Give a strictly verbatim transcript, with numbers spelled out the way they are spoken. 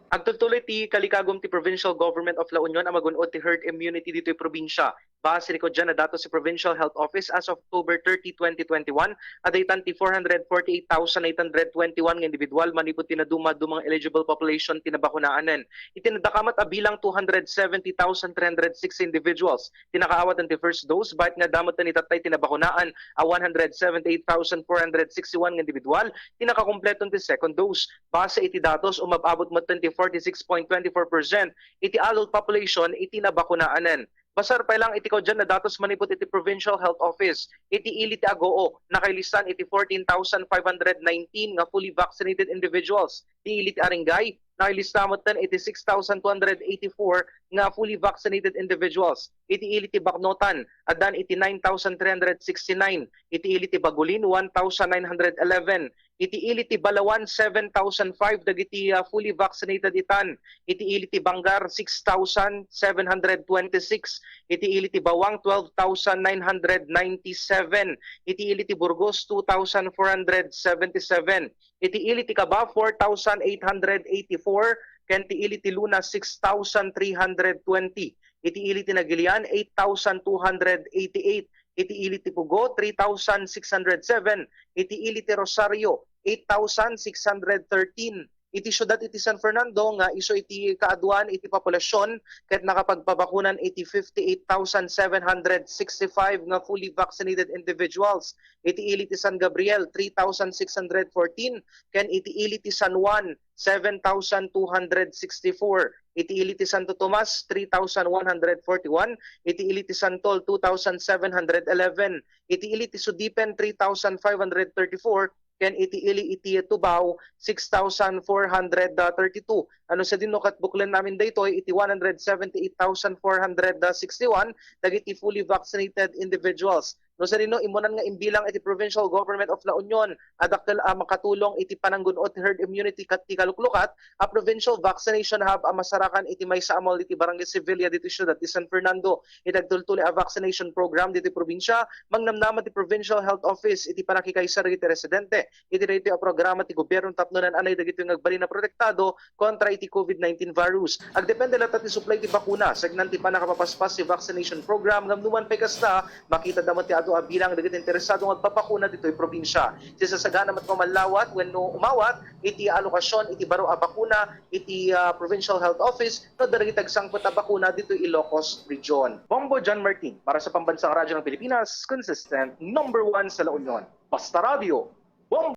Agtultuloy ti kalikagum ti Provincial Government of La Union a magun-od ti herd immunity ditoy probinsya. Base ni kudyan a datos ti Provincial Health Office as of October thirty, twenty twenty-one, adda itan ti four hundred forty-eight thousand eight hundred twenty-one nga individual manipud ti naduma-dumang eligible population ti nabakunaanen. Iti nadakamat a bilang, two hundred seventy thousand three hundred six individuals ti nakaawat ti first dose, bayat nga adda met ni tattay ti nabakunaan a one hundred seventy-eight thousand four hundred sixty-one nga individual ti nakakumpleto ti second dose. Base iti datos, umab-abot met ti forty-six point twenty-four percent iti adult population iti nabakunaanen. Basar pay lang iti kudyan a datos manipud iti Provincial Health Office. Iti ili ti Agoo, nakailisan iti fourteen thousand five hundred nineteen nga fully vaccinated individuals. Iti ili ti Aringay, nakailista met iti six thousand two hundred eighty-four nga fully vaccinated individuals. Iti ili ti Baknotan, addan iti nine thousand three hundred sixty-nine. Iti ili ti Bagulin, one thousand nine hundred eleven. Iti ili ti Balawan, seven thousand five dagiti, ah, fully vaccinated itan. Iti ili ti Bangar, six thousand seven hundred twenty-six. Iti ili ti Bawang, twelve thousand nine hundred ninety-seven. Iti ili ti Burgos, two thousand four hundred seventy-seven. Iti ili ti Kaba, four thousand eight hundred eighty-four. Ken ti ili ti Luna, six thousand three hundred twenty. Iti ili ti Nagilian, eight thousand two hundred eighty-eight. Iti ili ti Pugo, three thousand six hundred seven. Iti ili ti Rosario, eight thousand six hundred thirteen. Iti siudad iti San Fernando nga isu iti kaaduan iti populasion ket nakapagpabakunan iti fifty-eight thousand seven hundred sixty-five nga fully vaccinated individuals. Iti ili ti San Gabriel, three thousand six hundred fourteen, ken iti ili ti San Juan, seven thousand two hundred sixty-four. Iti ili ti Santo Tomas, three thousand one hundred forty-one. Iti ili ti Santol, two thousand seven hundred eleven. Iti ili ti Sudipen, three thousand five hundred thirty-four. Ken iti ili iti Tubao, six thousand four hundred thirty-two. Ano sa dinno ket buklen namin daytoy iti one hundred seventy-eight thousand four hundred sixty-one dagiti fully vaccinated individuals. No sa dinno, immunan nga imbilang iti Provincial Government of La Union a dakkel a makatulong iti pananggun-ot ti herd immunity ket ti kaluklukat a provincial vaccination hub a masarakan iti maysa a mall iti Barangay Sevilla ditoy siudad ti San Fernando. Iti agtultuloy a vaccination program ditoy probinsya, mangnamnama ti Provincial Health Office iti pannakikaisar dagiti residente iti daytoy a programa ti gobyerno tapno naan-anay dagitoy nga agbalin a protektado kontra iti COVID nineteen virus. Agdepende latta ti supply ti bakuna, sagnan ti pannakapapaspas ti vaccination program, ngem numan pay kasta, makitadda met ti adu a bilang dagiti interesado nga agpabakuna ditoy probinsya. Sisasagana met pamallawat wenno umawat iti alokasion iti baro a bakuna iti, ah, Provincial Health Office no dagiti agsangpet a bakuna ditoy Ilocos Region. Bombo John Martin, para sa Pambansang Radyo ng Pilipinas, consistent number one sa La Union. Basta Radio, Bombo!